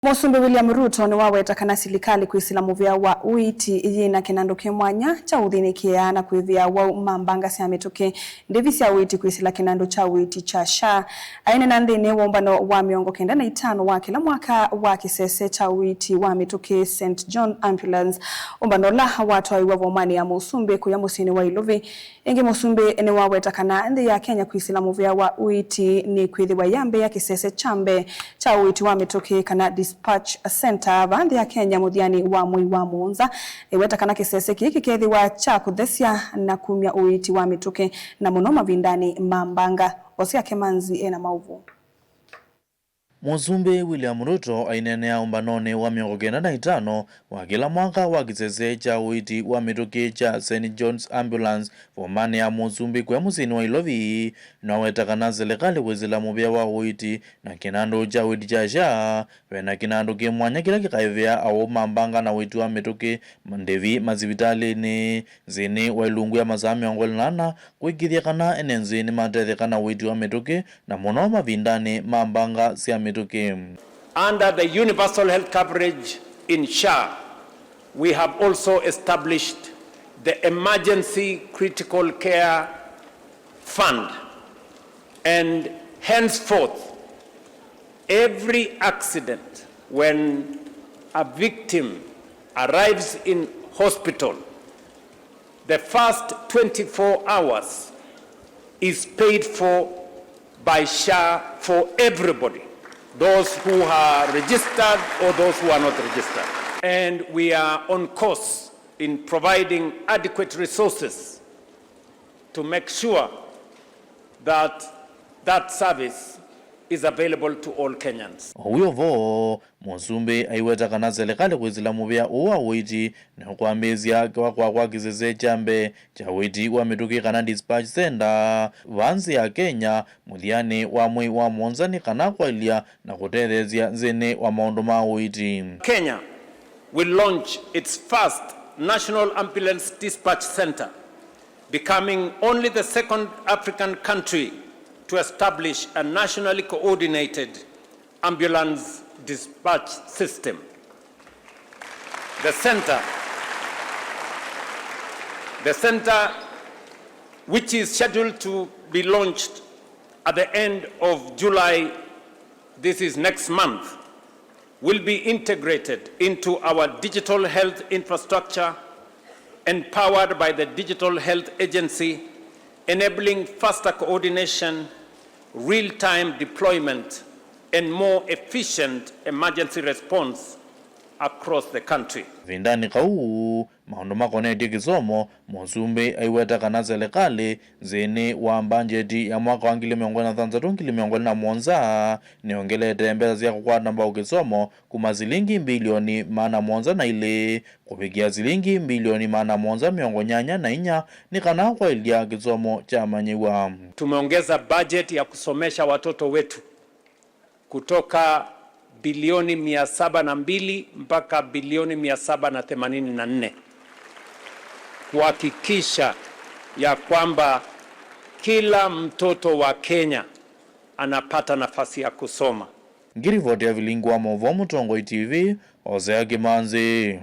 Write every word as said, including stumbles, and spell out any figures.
Mũsumbĩ William Ruto nĩwaweta kana silikalĩ kwĩsĩla mũvĩa wa ũiiti yĩna kĩnandũ kĩ mwanya kya ũthĩnĩkĩaa na kwĩthĩa wau ma mbanga sya mĩtũkĩ, ndĩvi sya ũiiti kwĩsĩla kĩnandũ kya ũiiti kya SHA. Aineena nthĩnĩ wa ũmbano wa mĩongo kenda na itano wa kĩla mwaka wa kĩsese kya ũiiti wa mĩtũkĩ, Saint John Ambulance, ũmbano ũla watwaĩwe vomanĩ ya mũsumbĩ kũya mũsyĩnĩ wa Ilovi, ĩngĩ mũsumbĩ nĩwaweta kana nthĩ ya Kenya kwĩsĩla mũvĩa wa ũiiti nĩkwĩthĩwa yambĩĩa kĩsese kya mbee kya ũiiti wa mĩtũkĩ, kana dispatch center, vaa nthĩ ya Kenya mũthyanĩ wa mwei wa mũonza. Ĩweta kana kĩsese kĩĩ kĩkethĩwa kya kũthesya na kumya ũiiti wa mĩtũkĩ, na mũno mavindanĩ ma mbanga. Hosea Kemanzi ena maũvoo. Mũsumbĩ William Ruto aineenea ũmbanonĩ wa mĩongo kenda na itano wa kĩla mwaka wa kĩsese kya ũiiti wa mĩtũkĩ kya Saint John's Ambulance, vomanĩ ya mũsumbĩ kũya mũsyĩnĩ wa Ilovi, nĩwaweta kana silikalĩ kwĩsĩla mũvĩa wa ũiiti na kĩnandũ kya ũiiti kya SHA, ve na kĩnandũ kĩ mwanya kĩla kĩkaĩvĩa aũũ ma mbanga na ũiiti wa mĩtũkĩ ndĩvi masivitalĩnĩ nthĩnĩ wa ilungu ya masaa mĩongo ĩlĩ na ana, kũĩkĩĩthya kana ene nthĩ nĩmatetheka na ũiiti wa mĩtũkĩ, na mũno mavindanĩ ma mbanga sya mĩtũkĩ. Under the universal health coverage in SHA, we have also established the Emergency Critical Care Fund, and henceforth, every accident when a victim arrives in hospital, the first twenty-four hours is paid for by SHA for everybody, those who are registered or those who are not registered. And we are on course in providing adequate resources to make sure that that service is available to all Kenyans. O wĩ o vo, mũsumbĩ aiweta kana silikalĩ kwĩsĩla mũvĩa ũũ wa ũiiti nĩũkwambĩĩsya kwakwa kwa kĩsese kya mbee kya ũiiti wa mĩtũkĩ, kana dispatch center, vaa nthĩ ya Kenya mũthyanĩ wa mwei wa mũonza, nĩ kana kwaĩlya na kũtetheesya nthĩnĩ wa maũndũ ma ũiiti. Kenya will launch its first National Ambulance Dispatch Center, becoming only the second African country to establish a nationally coordinated ambulance dispatch system. The center, the center, which is scheduled to be launched at the end of July, this is next month, will be integrated into our digital health infrastructure, empowered by the Digital Health Agency, enabling faster coordination, real-time deployment, and more efficient emergency response across the country. Kavindanĩ kau, maũndũ makonetye kĩsomo, mũsumbĩ aiweta kana silikalĩ nthĩnĩ wa mbanjeti ya mwaka wa ngili mĩongo ĩlĩ na thanthatũ, ngili mĩongo ĩlĩ na mũonza nĩyongelete mbesa sya kũkwata mbau kĩsomo kuma silingi mbilioni maana mũonza na ilĩ kũvikĩa silingi mbilioni maana mũonza mĩongo nyanya na inya, nĩ kana kwaĩlya kĩsomo kya amanyĩw'a. Tumeongeza budget ya kusomesha watoto wetu kutoka bilioni mia saba na mbili mpaka bilioni mia saba na themanini na nne, kuhakikisha ya kwamba kila mtoto wa Kenya anapata nafasi ya kusoma. Ngiripoti ya vilingi wa maũvoo Mũtongoi T V, Hosea Kimanzi.